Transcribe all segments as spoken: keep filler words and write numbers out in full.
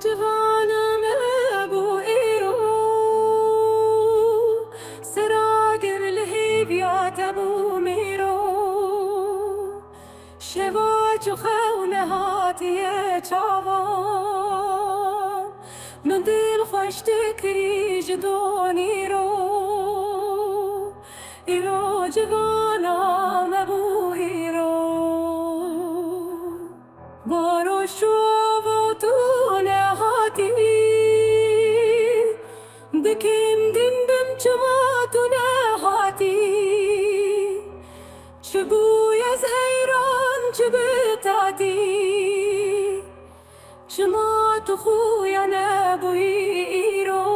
Civana me bû îro, sera gir li hêviya te bû mîro. Şeva çi xew nehatiye çavan, min dil xweş dikirî ji donîro. Îro civana me bû îro. Varoş çawa tu nehatî, dikim din bim çima tu nehatî. Çi bû ez heyran çi bi tatî. Çima tu xuya nebûyî îro,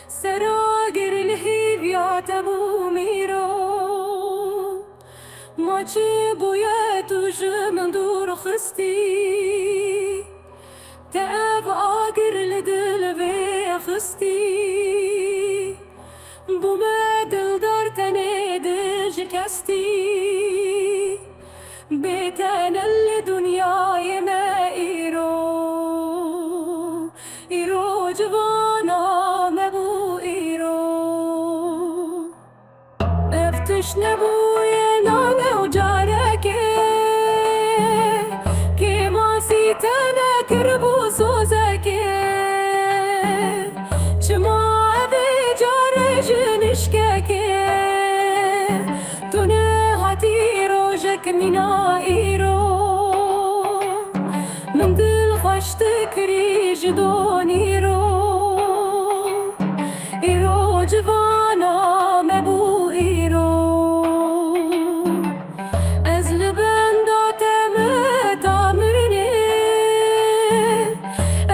sera gir li hêviya te bû mîro. Ma çi bûye tu ji min dûr xistî, te ev agir li dil vêxistî. Bûme dildar tenê dil ji kestî, bê te ne li dinyayê me îro. Îro civana me bû îro. Ev tişt nebûye nane û careke, kêmasî te nekiribû sozeke. Çima evê care ji nişkeke, tu nehatî rojek mîna îro. Min dil xweş dikirî ji donîro. Îro civana me bû îro. Ez li benda te meta mirinê,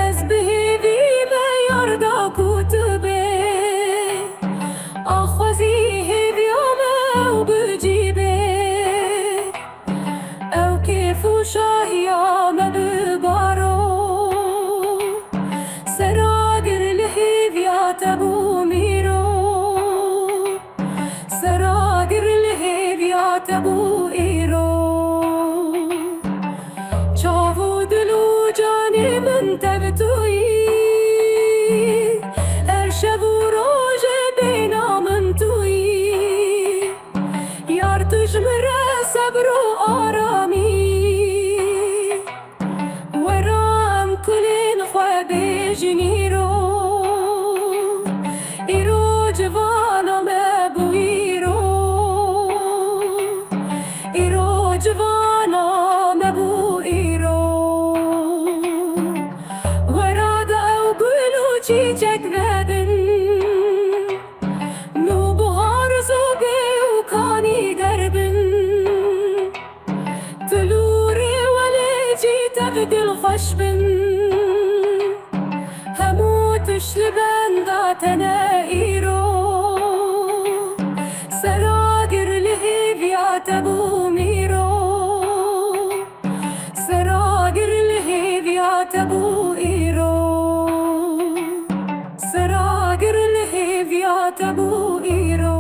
ez bi hêvî me yarda ku tu bê. Axwezî hêviya me û bi cî bê. Ew kêf û şahiya me bi baro, sera gir li hêviya te bû mîro. Sera gir li hêviya te bû îro. Çav û dil û canê min te bi tu yî. Her şev û rojê bêhna min tu yî. Yar tu ji min re sebr û aramî. Were em kulên xwe bêjin îro. Îro civana me bû îro. Îro civana me bû îro. Were da ew gul û çîçek vedin. Nûbihar zobê û kanî derbin. Tilûrê welêcî tev dilxweş bin. Hemû tişt li benda te ne îro. Sera gir li hêviya te bû mîro. Sera gir li hêviya te bû îro. Sera gir li hêviya te bû îro.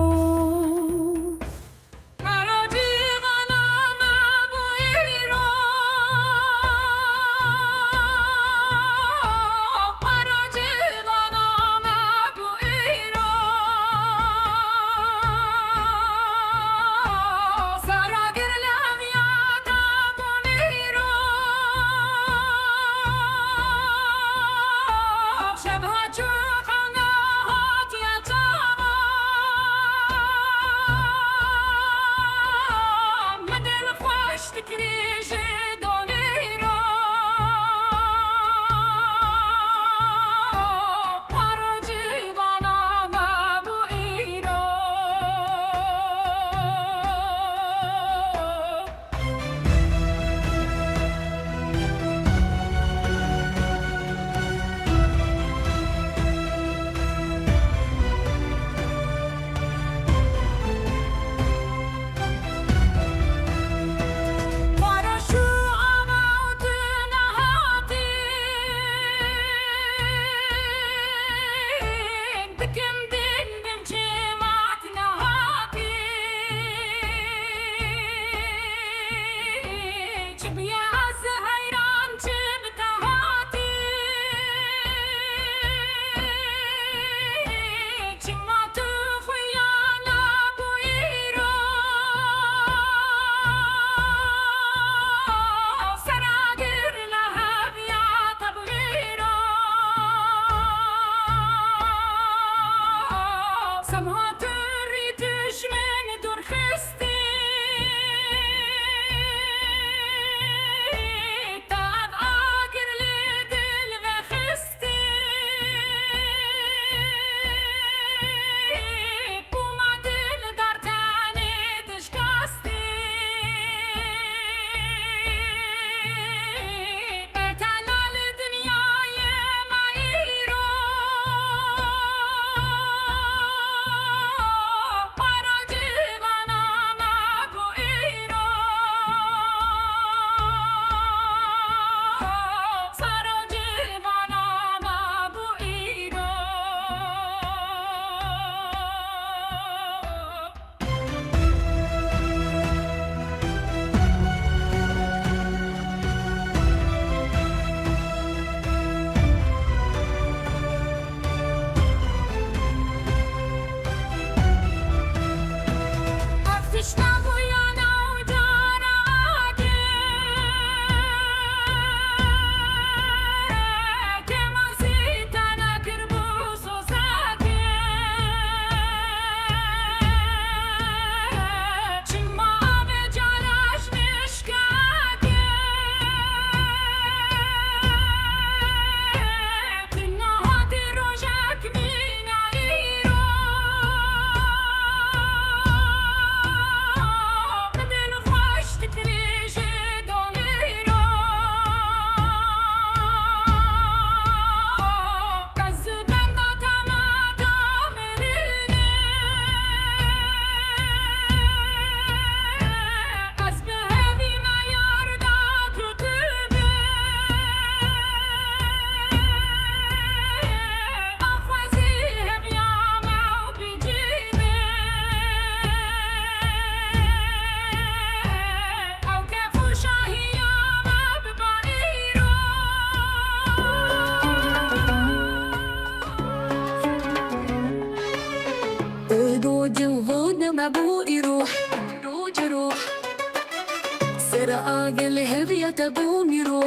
Li hêviya te bûm îro.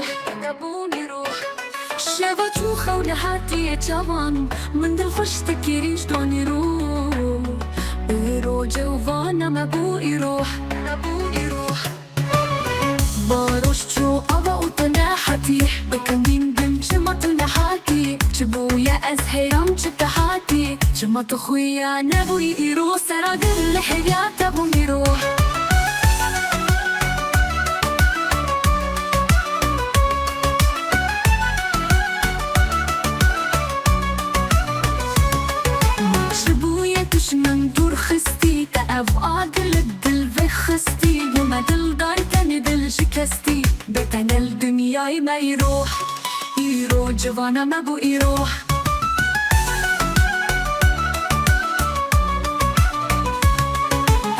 Şeva çû xew nehatî çavan, min dil xweş dikirî ji donî ro. Îro civana me bû îro. Varoş çû ava û tu nehatî. Bikin dîn bin çima tu nehatî. Çi bûye ez heyran çi te hatî. Çima tu xuya nebûyî îro. Sera gir li hêviya te bûm îro. Çi bûye tu ji min dûr xistî. Te ev agir li dil vexistî. Bûme dildar tenê dil şikestî. Bê te ne li dinyayê me îro. Îro civana me bû îro.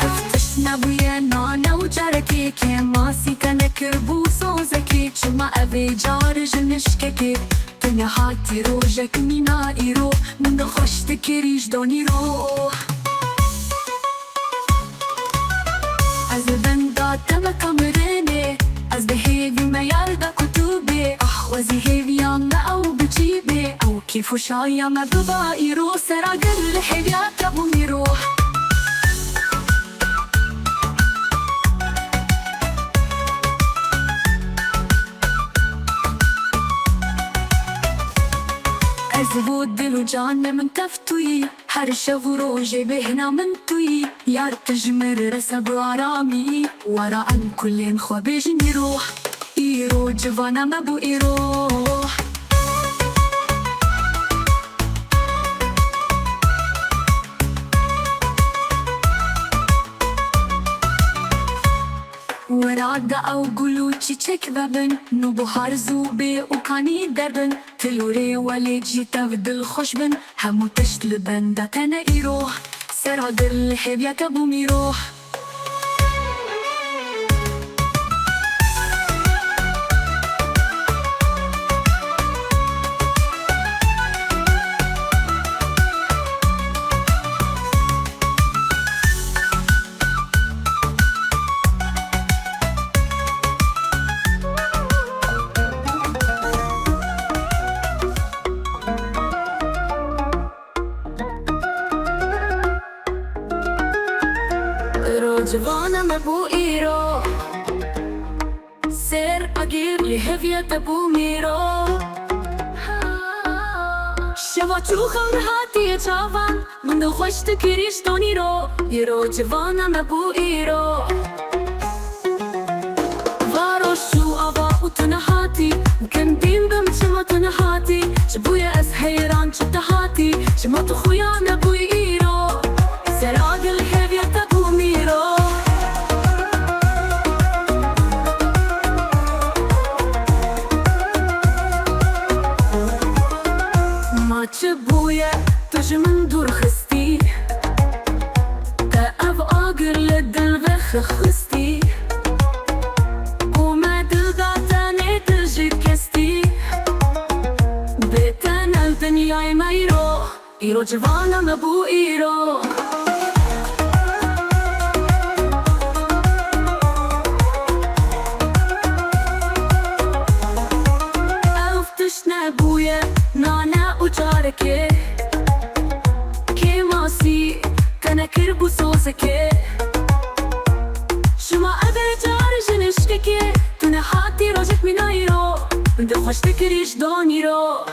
Ev tişt nebûye nane û carekê kêmasî te nekiribû sozekê. Çima ev ê car ji nişkekê tu nehatî rojek mîna îro. Min dil xweş dikirî ji donî ro. Ez li benda te me kamirinê. Ez bi hêvî me yar da ku tu bê. Ah, xwezî hêviya me ew bi cî bê. Ew kêf û şaya me biba îro. Sera gir li hêviya te bûm îro. Ez bo dil û canê min tev tu yî. Her şev û rojê bêhna min tu yî. Yar tu ji min re se bi aramî. Wera em kulên xwe bêjin îro. Îro civana me bû îro. Wera de ew gul û çîçek vebin, nûbihar zû bê û kanî debin. Tilûrê welê cî tev dilxweş bin, hemû tişt li benda te ne îro. Sera gir li hêviya te bûm îro. Îro civana me bû îro. Ser agir li hêviya te bûm îro. Şeva çû xew nehatiye çavan, min dil xweş dikirî ji donî ro. Îro civana me bû îro. Varoş çû ava û tu nehatî. Kin dîn bim çima tu nehatî. Çi bûye ez heyran çi te hatî. Çima tu xuya nebûyî îro. Sera gir li hêviya te bûm îro. Ma çi bûye tu ji min dûr xistî. Te ev agir li dil vexistî. Û me dil da tenê dil ji kestî. Bê te ne li dinyayê me îro. Îro civana me bû îro. Ew tişt nebûye nane û carekê. Kêmasî te nekiribû sozekê. Şima ev ê car ji nişkekê. Tu nehatî rojek mîna îro. Min dil xweş dikirî ji donî ro.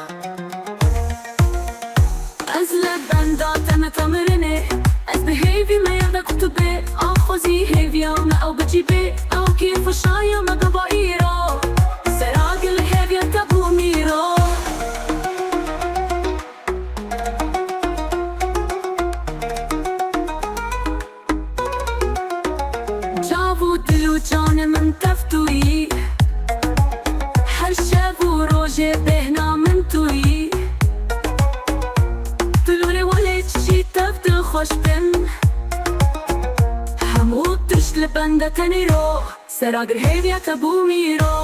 Ez li benda te me kemirinê. Ez bi hêvî me yerde ku tu bê. Axwezî hêviya me ew bi cî bê. Ew kêf û şaya me biba îro. Sera gir li hêviya te bûm îro. Çav û dil û canê min tev tu yî. Her şev û rojê bêhna min tu yî. Tu lûrê welê çi jî tev dilxweş bin. Hemû tişt li benda tenê ro. Sera gir hêviya te bûm îro.